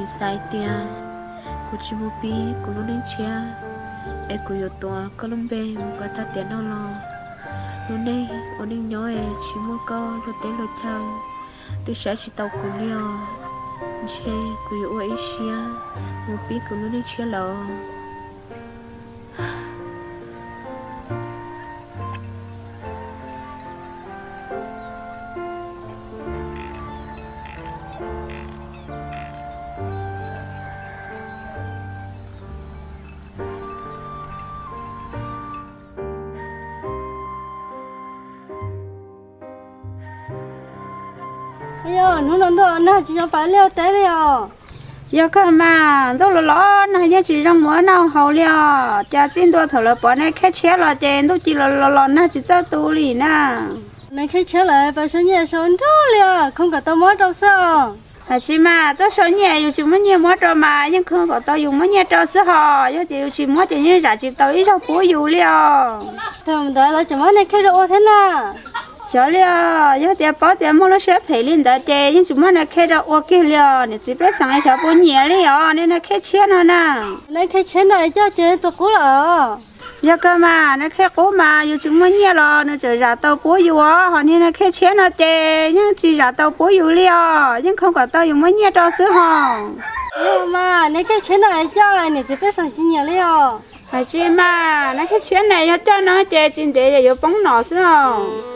Xav tias kuv tsis mus pib kuv lub neej tshiab, es kuv yuav tuav koj lub npe mus kom tag tiam no los lub neej ua neej nyob es tsis muaj koj luag teb luag chaw twb saib tsis taus kuv li os. Ntshe kuv yuav ua ib siab mus pib kuv lub neej tshiab lawm. Yog hnub no ntuj nag tsis zoo pab liaj teb li os. Yog kawg mas, ntuj los los nag yeej tsis zoo mus ua noj haus li os. Cas txij ntua thaum lawv pov Nais Khej tshiab los ces ntuj ci los los los nag tsis txawj tu li na. Nais Khej tshiab lawm pab sau nyiaj sau nrog li os, khoo kom tau muab rau xwb os. Hais tsis mas tuaj sau nyiaj yus tsis muab nyiaj muab rau mas yeej khoo kom tau yus muab nyiaj rau xwb hos. Yog tias yus tsis muab ces yeej zam tsis tau ib zaug pub yus li os. Thaum ntawd lawv tseem muab Nais Khej rau ua thiab na. Xyov li os, yog tias paub tias muaj lub siab phem li ntawd ces yeej tsis muab Nais Khej rau ua kiag li os. Niam txiv pej xeem xyov puas nyiam li os, niag Nais Khej tshiab no na. Nais Khej tshiab na coj ces tus qub lawm. Yog kawg mas, Nais Khej qub mas yus tsis muaj nyiaj los nws tseem zam tau pub yus os, ho niag Nais Khej tshiab no ces yeej tsis zam tau pub yus li os, yeej khoo kom tau yus muab nyiaj rau xwb hos. Yog mas, Nais Khej tshiab na coj niam txiv pej xeem tsis nyiam li os. Hais tsis mas, Nais Khej tshiab na yog coj no ces tsis ntev yuav poob nom xwb os.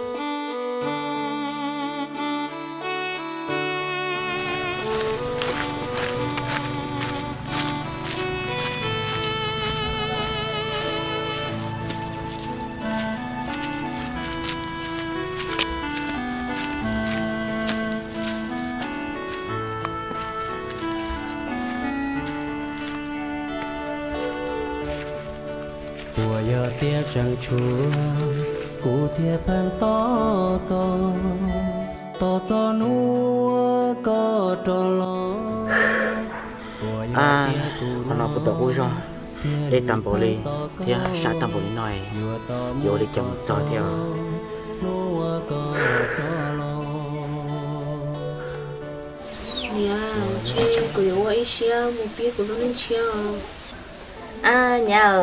Puas yog tias tseem tshuav kuv thiaj pheej tos koj, tos txog hnub koj rov los. Hnub no kuv tau qub zog deb tag npaum li thiab sab tag npaum li no, yuav ua li cas mus txog thiab? Niam, ntshe kuv yuav ua ib siab mus pib kuv lub neej tshiab os. Ab nyab,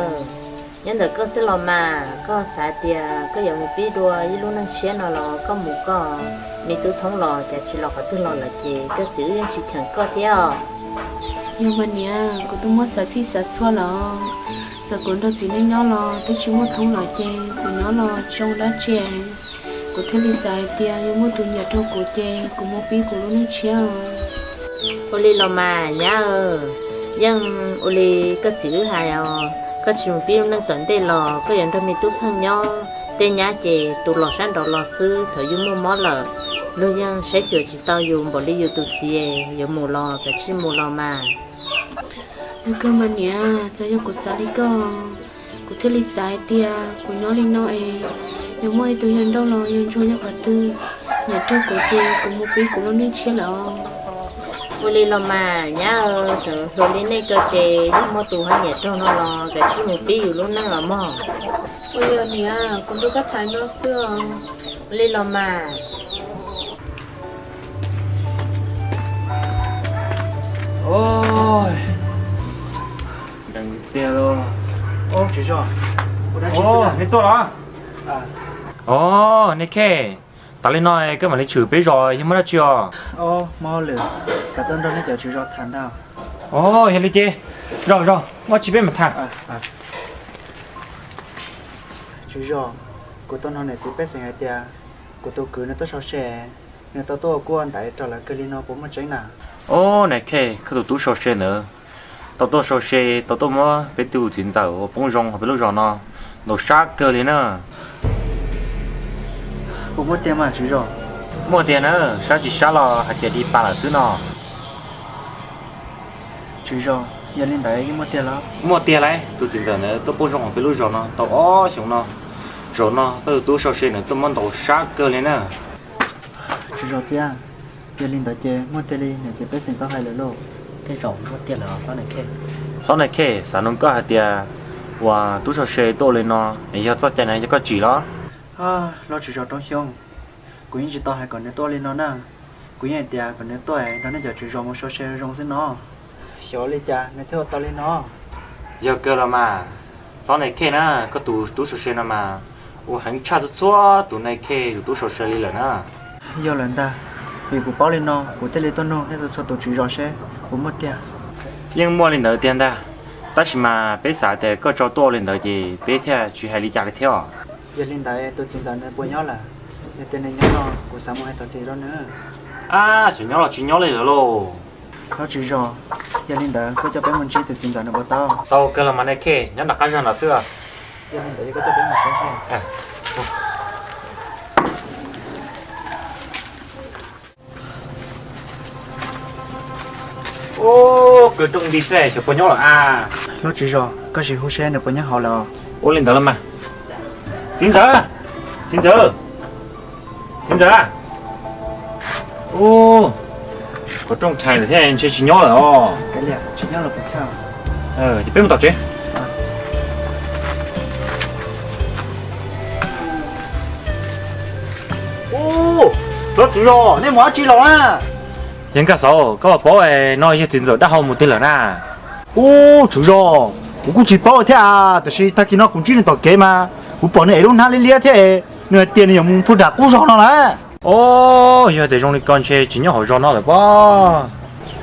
nyob ntawm koj xwb los mas, koj xav tias koj yuav mus pib dua ib lub neej tshiab no los koj mus koj, me tub thoob los cas tsis los qhov twg los lawm ces koj txiv wb yeej tsis cheem koj thiab os. Yog mas niam, kuv twb muab xav txhij xav txhua lawm, txawm kuv nrog txiv neej nyob los twb tsis muaj thoob lawm ces kuv nyob los tsis zoo dab tsi. Kuv thiaj li xav hais tias yog muaj tus nyiam rau kuv ces kuv mus pib kuv lub neej tshiab. Ua li los mas nyab, yeej ua li koj txiv wb hais os, koj tsis mus pib lub neej tom ntej los koj yuav nrog me tub pheej nyob. Tej nyab ces tus los sab nraud los xwb, thaum yus muaj mob lawm, luag yeej saib xyuas tsis tau yus npaum li yus tus txiv. Yuav mus los kav tsij mus los mas. Yog kawg mas niam, txawm yog kuv xav li koj, kuv thiaj li xav hais tias kuv nyob li no es yog muaj ib tug yawg nrauj los yawg ntsuag nyob qhov twg nyiam rau kuv ces kuv mus pib kuv lub neej tshiab lawm. Ua li los mas nyab, tseem hluas li nej ko ces yog muaj tus ho nyiam rau no los kav tsij mus pib yus lub neej os mog. Ua li niam, kuv nrog koj tham no xwb os. Ua li los mas. Tiag lauj. Tswv zos, ua dab tsi xwb na? Nej tuaj los? Os, nej khej, tas li no koj mam li tshwm peb zos yog muaj dab tsi os? Muaj hauj lwm, xav tuaj nrog nej cov tswv zos tham ntag. Os, yog li ces, zos zos, muaj tsis peb mam tham. Tswv zos, kuv tau hnov niam txiv pej xeem hais tias kuv tus kwv nws tuaj sau se, nws tau tuaj ua kuaj ntaiv rau lawv kawg li no puas muaj tseeb na? Os, niam khej, koj tus tub sau se ntawd tau tuaj sau se, tau tuaj muab peb tus txiv ntxawm uas poob zoo hauv peb lub zos no ntaus sab kawg li na. Puas muaj tiag mas tswv zos? Muaj tiag na, sab tsis sab los hais tias di pas lawm xwb no. Tswv zos, yog li ntawd yeej muaj tiag los? Muaj tiag lauj, tus txiv ntxawm ntawd tuaj poob zoo hauv peb lub zos no tau ob xyoos no. Zaum no koj tus tub sau se ntawd tuaj muab ntaus sab kawg li na. Tswv zos txiab, yog li ntawd ces muaj tiag li niam txiv pej xeem tau hais lawm lauj? Tej zaum muaj tiag lawm os niam khej. Hlob niam khej, xav nug koj hais tias uas tub sau se tuaj ua li no es yog txoj cai na yog koj tsim los? Hlob tswv zos Roob Xyoob, kuv yeej tsis tau hais kom nws tuaj ua li no na. Kuv yeej hais tias kom nws tuaj nrog nej cov tswv zos mus sau se zoo xwb no. Xyov li cas nws thiaj ua tau li no. Yog kawg los mas, hlob Nais Khej na, koj tus tub sau se no mas ua heev tshaj txhua txhua tus nais khej tus tub sau se li lawm na. Yog lawm ntag, vim kuv paub li no kuv thiaj li tuaj nug nej txhua txhua tus tswv zos seb puas muaj tiag. Yeej muaj li ntawd tiag ntag, tab sis mas peb xav tias koj tso tuaj ua li ntawd ces peb thiaj tsis hais li cas thiab os. Yog li ntawd tus txiv ntxawm nws puas nyob lawm? Yog tias nws nyob no kuv xav mus hais thov txim rau nws. Ab, xyov nyob los tsis nyob li lawm lauj. Hlob tswv zos, yog li ntawd koj coj peb mus ntsib tus txiv ntxawm nws puas tau? Tau kawg los mas, nais khej nyob nram qab zog no xwb. Yog li ntawd koj coj peb mus saib seb. Ub, kwv rooj nti xwb, xyov puas nyob lawm a. Hlob tswv zos, koj sim hu seb nws puas nyob hauv lawm os. Ua li ntawd los mas. Txiv ntxawm, txiv ntxawm, txiv ntxawm. Ub, kwv rooj rhais lawm thiab, ntshe tsis nyob lawm os. Ces peb mus tom tsev. Ub, hlob tswv zos, nej mus dab tsi los na? Yawg Nkaj Xauv, koj puas paub no yog txiv ntxawm dab hau mus twg lawm na? Ub, tswv zos, kuv kuj tsis paub thiab, tiam sis tag kis no kuv ntsib nws tom kev mas kuv pom nws ev lub hnab liab liab thiab, nws hais tias nws yuav mus pug nram qub zog no na. Ub, yog tias zoo li ko ntshe tsis nyob hauv zos no lawm pob.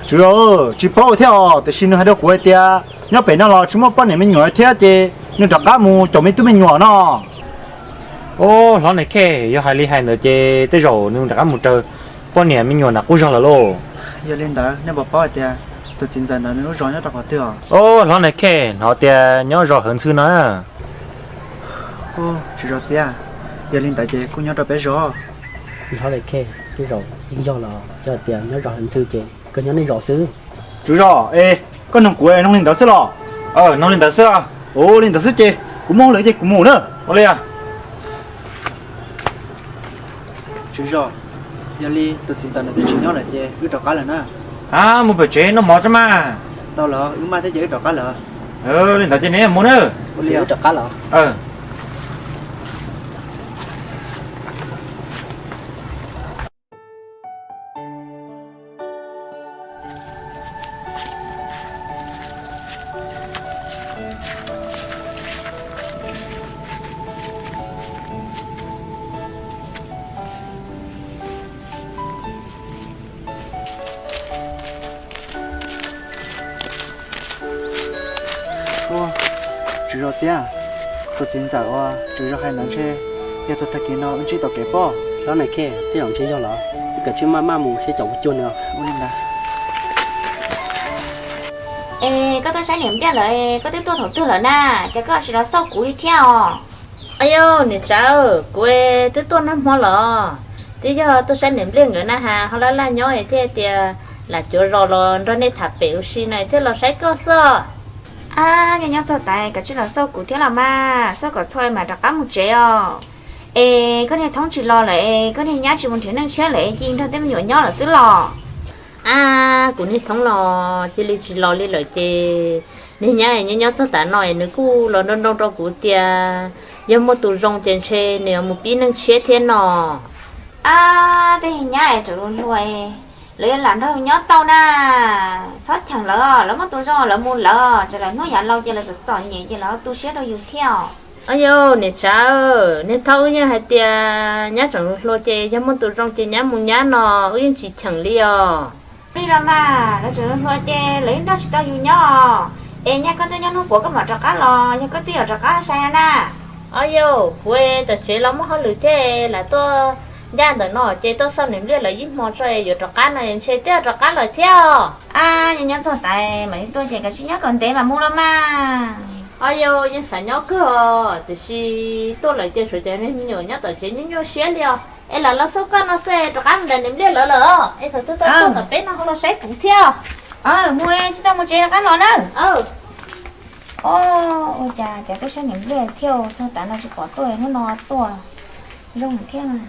Tswv zos, tsis paub thiab os, tiam sis nws hais rau kuv hais tias nyob pem no los tsis muaj poj niam me nyuam thiab ces nws rov qab mus caum me tub me nyuam no. Ub, hlob Nais Khej, yog hais li hais ntawd ces tej zaum nws rov qab mus raws poj niam me nyuam nram qub zog lawm lauj. Yog li ntawd nej puas paub hais tias tus txiv ntxawm ntawd nws lub zos nyob rau qhov twg os? Ub, hlob Nais Khej, hnov tias nyob zos Hawv Ntxhw no. Ub, tswv zos txiv, yog li ntawd ces kuj nyob rau peb zos. Hlob Nais Khej, tej zaum yeej yog los, yog tias nyob zos Hawv Ntxhw ces kawg nyob nej zos xwb. Tswv zos, es koj nug kuv nug li ntawd xwb los? Nug li ntawd xwb. Ua li ntawd xwb ces kuv muaj hauj lwm ces kuv mus na. Ua li. Tswv zos, yog li tus txiv ntxawm nws twb tsis nyob lawm ces wb rov qab lawm na. Mus pem tsev noj mov tso mas. Tau los, wb maj thiab ces wb rov qab lawm. Li ntawd ces neb mus na. Wb rov qab lawm. Tswv zos txiv, tus txiv ntxawm uas tswv zos hais ntawd ntshe yog tus tag kis no wb ntsib tom kev pob. Hlob Nais Khej, tej zaum ntshe yog los, wb kav tsij maj maj mus seb cov kuv cuag nws. Ua li ntawd. Es koj tuaj saib niam Npliaj lawm es koj twb tuaj thaum twg lawm na? Ces koj tsis los xauj kuv li thiab os. Aub, niam tsav, kuv twb tuaj nag hmo los, twb yog tuaj saib niam Npliaj nkawd na has, ho laj laj nyob thiaj tias lam cuav zos los nrog nej tham pem ua si no thiaj los saib koj xwb. Ab, nyob nyob txog tas koj tsis los xauj kuv thiab los mas, xauj kom txhua mam rov qab mus tsev os. Es koj niag Thoob tsis los lawm es koj niag nyab tsis mus nrhiav neej tshiab lawm es cia nrog tej me nyuam nyob lawm xwb los? Ab, kuv niag Thoob los cia li tsis los li lawm ces niag nyab nyob nyob txog tav no es nws kuj los nroo nroo rau kuv tias yog muaj tus zoo ces ntshe nws yuav mus pib neej tshiab thiab no. Ab, tej nyab es tseem hluas, lawv yuav lam nrog nyob tau na. Txhob cheem lawv, lawv muaj tus zoo lawv mus lawm, tseem lawv hnub yav laus ces lawv txom txom nyem ces lawv tu siab rau yus thiab. Aub, niam tsav, niag Thoob wb yeej hais tias nyab tseem hluas ces yog muaj tus zoo ces nyab mus nyab no, wb yeej tsis cheem li os. Li los mas, lawv tseem hluas ces lawv yeej nrog tsis tau yus nyob os. Es nyaj koj tuaj nyob hnub puas koj mam rov qab los, yog koj twb yuav rov qab sai na? Aub, kuv tom tsev los muaj hauj lwm thiab lam tuaj ncaj ntawm no ces tuaj xauj niam Npliaj lawv ib hmo tso yuav rov qab no ntshe twb rov qab lawm thiab. Ab, nyob nyob txog tas mam li tuaj ces koj tsis nyob kom ntev mam mus los mas. Aub, yeej xav nyob kawg os, tiam sis tuaj lawm ces tshuav cov me nyuam nyob tom tsev nyuaj nyuaj siab li os. Es lam los xauj koj no xwb, rov qab mus nram niam Npliaj lawv lawm os. Es thaum twg tau tuaj tom peb no ho los saib kuv thiab. Mus, tsis tau mus tsev rov qab los na. Ua cas cov tuaj saib niam Npliaj thiab txog tav no tsis pom tuaj, hnub no tuaj zoo thiab.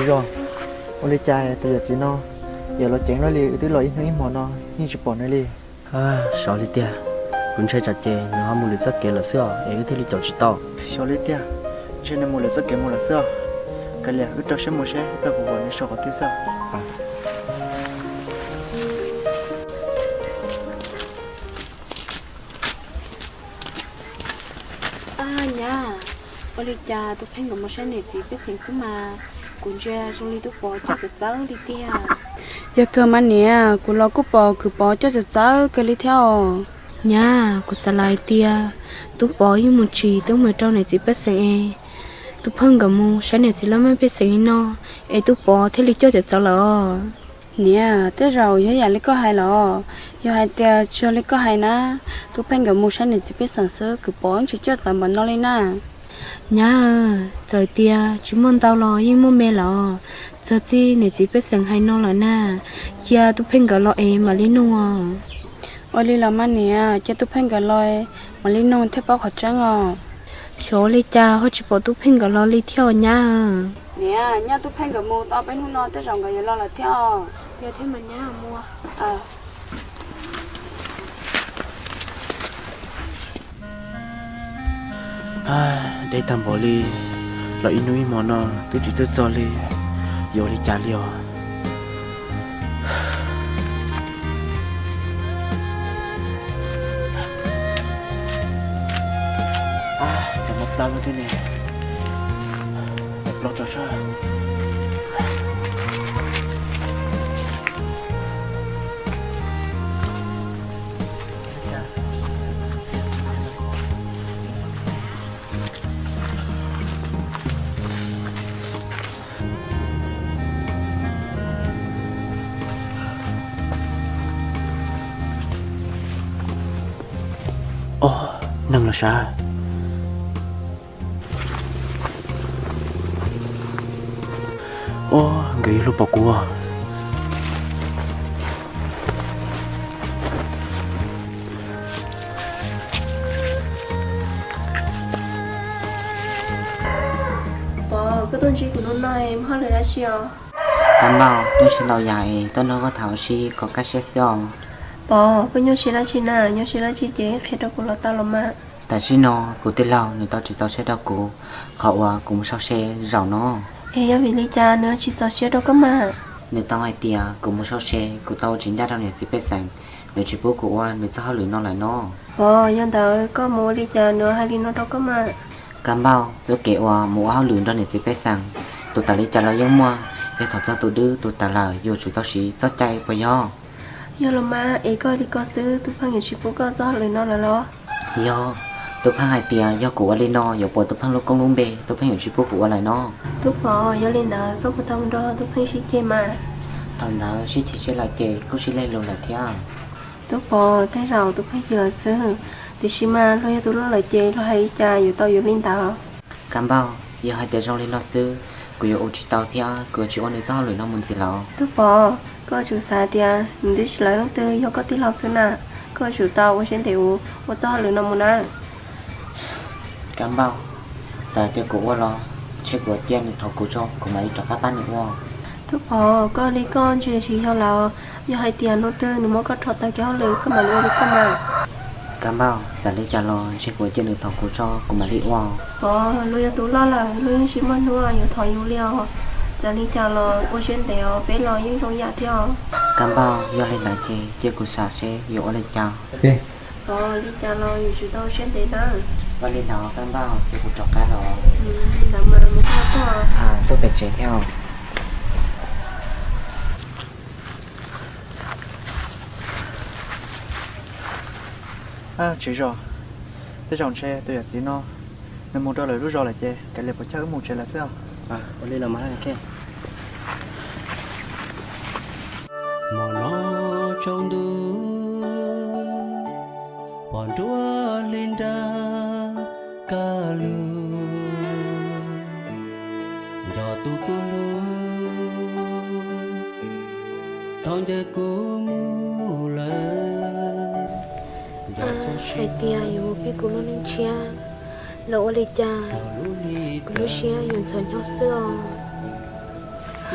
Zos, ua li cas tus yawm txiv no yuav los ceev luaj li, wb twb los ib hnub ib hmo no yeej tsis pom nws li. Xyov li tiag, kuv ntshai tsam ces nws ho mus lwm txoj kev lawm xwb os, es wb thiaj li caum tsis tau. Xyov li tiag, ntshe nws mus lwm txoj kev mus lawm xwb os. Kav liam, wb rau siab mus seb, wb rau kuv vam nws sau qhov twg xwb. Ab nyab, ua li cas Tub Pheej nkawd mus saib niam txiv pej xeem xwb mas kuv ntsia zoo li Tub Pov coj txawv txawv li tiag. Yog kawg mas niam, kuv los kuj pom kwv Pov coj txawv txawv kawg li thiab os. Nyab, kuv xav lawm hais tias Tub Pov yeej mus tsis, twb mus rau niam txiv pej xeem es Tub Pheej nkawd mus saib niam txiv laj mej pej xeem li no es Tub Pov thiaj li coj txawv txawv lawm os. Niam, tej zaum yog yam li koj hais los? Yog hais tias tsis yog li koj hais na, Tub Pheej nkawd mus saib niam txiv pej xeem xwb, kwv Pov yeej tsis coj txawv npaum no li na. Nyab, txawm tias tsis muaj ntau los yeej muaj me los, txog txij niam txiv pej xeem hais no lawm na, cia Tub Pheej nkawd los es mam li nug. Ua li los mas niam, cia Tub Pheej nkawd los mam li nug thiaj paub qhov tseeb os. Xyov ua li cas ho tsis pom Tub Pheej nkawd los li thiab os nyab. Niam, nyaj Tub Pheej nkawd mus tau peb hnub no tej zaum nkawd yuav los lawm thiab os. Yog thiab mas nyab mus. Deb tag npaum li, los ib hnub ib hmo no twb tsis txawj txog li, yuav ua li cas li os? Cov no plab lub tib ne, plab tso sab. Ob, neeg los sav. Ob, nkawd yuav luag pom kuv. Pov, koj tuaj ntsib kuv hnub no muaj hauj lwm dab tsi os? Kab Npauj, nyuaj siab ntau yam es tuaj nrog koj tham ua si kom kaj siab xwb os. Pov, koj nyuaj siab dab tsi na? Nyuaj siab dab tsi ces qhia rau kuv los tau los mas. Tam sim no kuv tij laug nws tau tsis txaus siab rau kuv qhov uas kuv mus sau se zaum no. Es yog vim li cas nws tsis txaus siab rau koj mas? Nws tau hais tias kuv mus sau se kuv tau ua tsis ncaj rau niam txiv pej xeem, nws tsis pub kuv ua nws txoj hauj lwm no lawm no. Pov, yog ntawd koj mus ua li cas nws hais li no rau koj mas? Kab Npauj, txoj kev uas mus ua hauj lwm nrog niam txiv pej xeem, tus tas li cas los yeej muaj, yog thaum txog tus dwb tus tas lawm yuav tsum tau siv txoj cai puas yog? Yog los mas, es koj li ko xwb Tub Pheej yuav tsis pub koj txoj hauj lwm no lawm los? Yog, Tub Pheej hais tias yog kuv ua li no yuav puas Tub Pheej lub koob lub npe, Tub Pheej yuav tsis pub kuv ua lawm no. Tub Pov, yog li ntawd koj puas tau mus nrog Tub Pheej sib ceg mas? Thaum ntawd sib ceg sib lawm ces kuj sib lej lus lawm thiab. Tub Pov, tej zaum Tub Pheej chim lawm xwb, tiam sis mas luag yog tus loj lawm ces luag hais li cas yuav tau yuav li ntawd. Kab Npauj, yog hais tias zoo li no xwb, kuv yuav ua tsis tau thiab kuv yuav tsis ua nws txoj hauj lwm no mus ntxiv lawm. Tub Pov, koj tsum xav tias nws twb tsis lawv leej twg, yog koj tij laug xwb na, koj tsum tau ua siab ntev ua txoj hauj lwm no mus na. Kab Npauj, txawm tias kuv ua los ntshe kuv cia nws thov kuv tso kuv mam li rov qab pab nws ua. Tub Pov, koj li koj ntshe tsis yog lawm, yog hais tias hnub twg nws muab koj rho tawm kiag hauj lwm koj mam li ua li koj mas. Kab Npauj, txawm li cas los ntshe kuv cia nws thov kuv tso kuv mam li ua. Pov, luag yog tus loj lawm luag yeej tsis muaj hnub yuav thov yus li os. Txawm li cas los ua siab ntev os, peb los yeej zoo yam thiab os. Kab Npauj, yog li ntawd ces cia kuv xav seb yuav ua li cas. Pov, li cas los yus tsum tau ua siab ntev na. Ua li ntawd Kab Npauj, ces kuv rov qab los. Li ntawd mas mus koj tuaj. Tuaj pem tsev thiab. Tsis zos, tej zaum ntshe tus yawm txiv no nws mus rau lwm lub zos lawm ces kav liam puas chawj wb mus tsev lawm xwb os. Ua li los mas. Hmo no tsaus ntuj, pom nruab hli nra kaj lug, nco tus kuv hlub, thov ncaws kuv mus lawm. Hais tias yuav mus pib kuv lub neej tshiab los ua li cas, kuv lub siab yuav ntxhov nyob xwb os. Zoo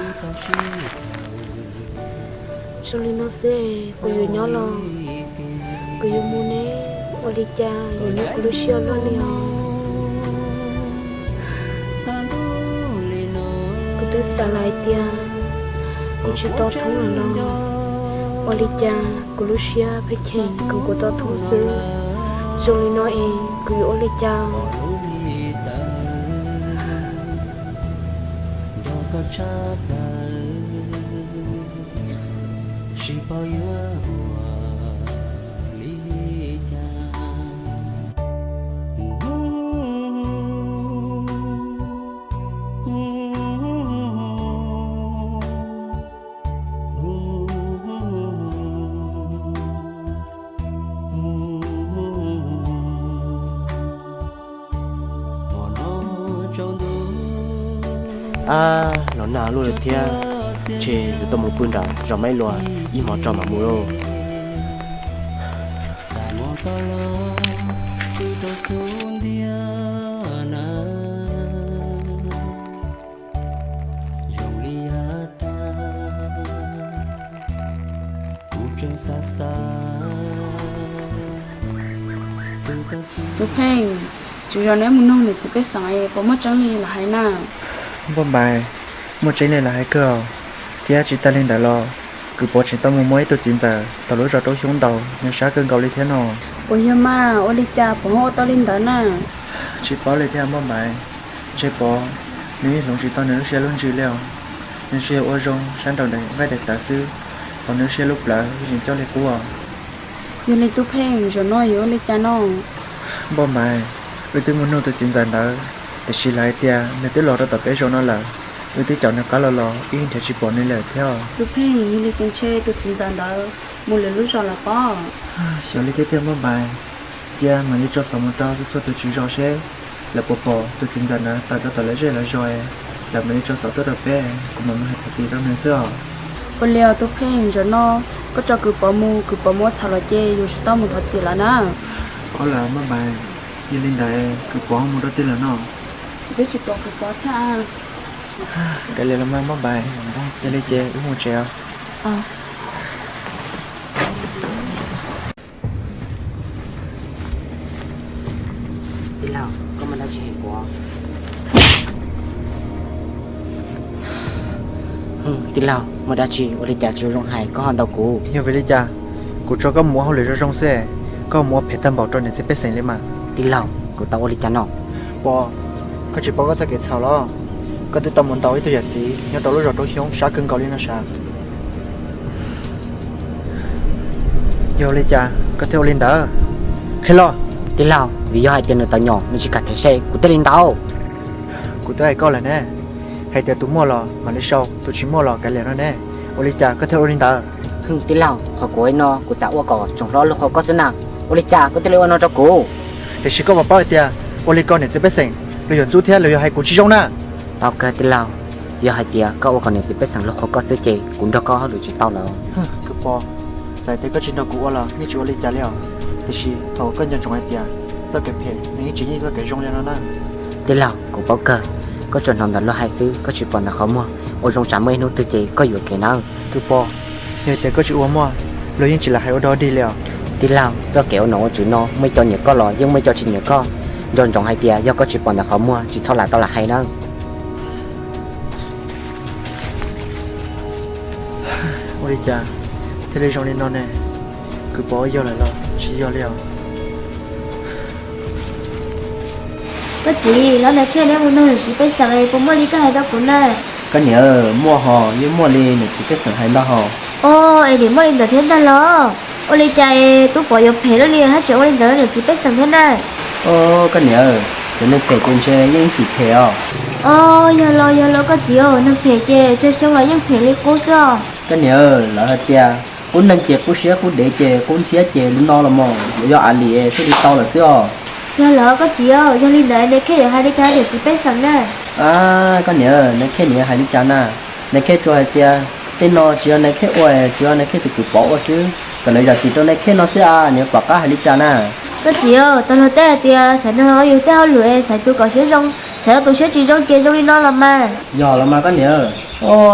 li no xwb kuv yuav nyob los kuv yuav mus ne, ua li cas yuav nyob kuv lub siab luaj li os. Kuv twb xav lawm hais tias kuv tsis tau thoob lawm los ua li cas kuv lub siab pheej cheem kom kuv tau thoob xwb. Zoo li no es kuv yuav ua li cas? Ab, los nag luaj li thiab, ntshe yuav tau mus pw nram zos Maib Luas ib hmos tso mam mus lauj. Tus Pheej, tsis yog neb mus nug niam txiv pej xeem puas muaj tseeb li lawv hais na? Npauj Npais, muaj tseeb li lawv hais kawg, thiab tsis tas li ntawd los Kwv Pov tseem tau mus muaj ib tug txiv ntxawm tom lub zos Roob Xyoob ntaus nws sab kawg nkaus li thiab no. Puas yog mas, ua li cas puas ho ua tau li ntawd na? Tsis paub li thiab Npauj Npais, ntshe Pov nws yeej hloov tsis tau nws lub siab lub ntsws li os. Nws tsuas yog ua zoo sab nraum nqaij daim tawv xwb, hos nws lub siab lub plawv yeej tseem coj li qub os. Yog li Tub Pheej, zaum no yuav ua li cas no? Npauj Npais, wb twb mus nug tus txiv ntxawm ntawd, tiam sis lawv hais tias nws twb los rau tom peb zos no lawm, wb twb caum nws qab los los wb yeej nrhiav tsis pom nws lawm thiab. Tub Pheej, yog li ces ntshe tus txiv ntxawm ntawd mus lwm lub zos lawm pob. Xyov li thiab tiag Npauj Npais, cia mam li tso xov mus rau txhua txhua tus tswv zos seb lawv puas pom tus txiv ntxawm ntawd tawm rau tom lawv zej lawv zos, lawv mam li tso xov tuaj rau peb, kuv mam mus hais thov txim rau nws xwb os. Ua li os Tub Pheej, zaum no koj tso Kwv Pov mus, Kwv Pov muab txhom los ces yus tsis tau mus thov txim lawm na. Ua li Npauj Npais, yog li ntawd Kwv Pov mus rau twg lawm no? Twb tsis pom Kwv Pov thiab. Kav liam los mas Npauj Npais, yog li ces wb mus tsev os. Tij laug, koj muaj dab tsi hais kuv? Tij laug, muaj dab tsi ua li cas tsis zoo hais koj ho ntaus kuv? Yog vim li cas kuv tso koj mus ua hauj lwm zoo zoo xwb, koj mus ua phem tag npaum rau niam txiv pej xeem li mas? Tij laug, kuv tau ua li cas no? Pov, koj tsis paub koj txoj kev txhaum los? Koj twb tau mus ntaus ib tug yawm txiv nyob rau lub zos Roob Xyoob sab kawg nkaus li no sav. Yog li cas koj thiaj ua li ntawd? Qhia los. Tij laug, vim yog hais tias nws tawv nyom nws tsis kam them se kuv thiaj li ntaus. Kuv twb hais koj lawm ne, hais tias tus muaj los mam li sau, tus tsis muaj los kav liam no ne, ua li cas koj thiaj ua li ntawd? Tij laug, qhov kuv ua li no kuv xav ua kom tsoom hlob luag qhuas koj xwb na, ua li cas koj thiaj li ua no rau kuv? Tiam sis koj puas paub hais tias ua li ko niam txiv pej xeem luag yuav ntxub thiab luag yuav hais kuv tsis zoo na. Tau kawg tij laug, yog hais tias koj ua kom niam txiv pej xeem luag qhuas koj xwb ces kuv nrog koj hauj lwm tsis tau lawm. Kwv Pov, txawm tias koj tsis nrog kuv ua los yeej tsis ua li cas li os, tiam sis thov koj nco ntsoov hais tias txoj kev phem nws yeej tsis yeej txoj kev zoo li no na. Tij laug, kuv paub kawg, koj tsuas hnov ntawm luag hais xwb, koj tsis pom ntawm qhov muag, ua zoo tsam muaj ib hnub twg ces koj yuam kev nawb. Kwv Pov, yog tias koj tsis ua muaj, luag yeej tsis lam hais ua dog dig li os. Tij laug, txoj kev ua nom ua tswv no muaj ib co nyiam koj los yeej muaj ib co tsis nyiam koj, nco ntsoov hais tias yog koj tsis pom ntawm qhov muag tsis txhob lam tau lam hais nawb. Ua li cas thiaj li zoo li no ne? Kwv Pov yog lawm los tsis yog li os? Koj txiv, los Nais Khej neb mus nug niam txiv pej xeem es puas muaj li koj hais rau kuv na? Koj niam, muaj hos, yeej muaj li niam txiv pej xeem hais ntag hos. Os, es nim muaj li ntawd thiab ntag los? Ua li cas es Tub Pov yuav phem luaj li haj tseem ua li ntawd rau niam txiv pej xeem thiab na? Os, koj niam, cov neeg phem ces ntshe yeej ib txwm phem os. Os, yog los yog los koj txiv, neeg phem ces tsawg xyoo los yeej phem li qub xwb os. Koj niam, lawv hais tias qub neeg ces qub siab, qub dev ces qub ntxhiab ces li no los mas, yuav yog av lim thiaj li tau lawm xwb os. Yog los koj txiv, yog li ntawd Nais Khej yuav hais li cas rau niam txiv pej xeem na? Koj niam, Nais Khej nws yuav hais li cas na? Nais Khej tsuas hais tias tej no tsis yog Nais Khej ua, tsuas yog Nais Khej tus Kwv Pov ua xwb, kom lawv zam txim rau Nais Khej no xwb a, nws yuav pom qab hais li cas na? Koj txiv, tau luag tej hais tias xaiv neeg los ua yus tej hauj lwm es xaiv tus kom siab zoo, Txhais tau tus siab tsis zoo ces zoo li no los mas. Yog los mas koj niam,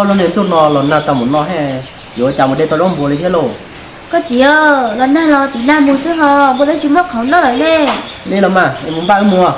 lub niag ntuj no los nag tau mus no he, yuav ua cas mus de tau zaub npua li thiab lauj. Koj txiv, los nag los tim nag mus xwb ho, npua twb tsis muaj qhov noj lawm ne. Li los mas es mus npaj wb mus.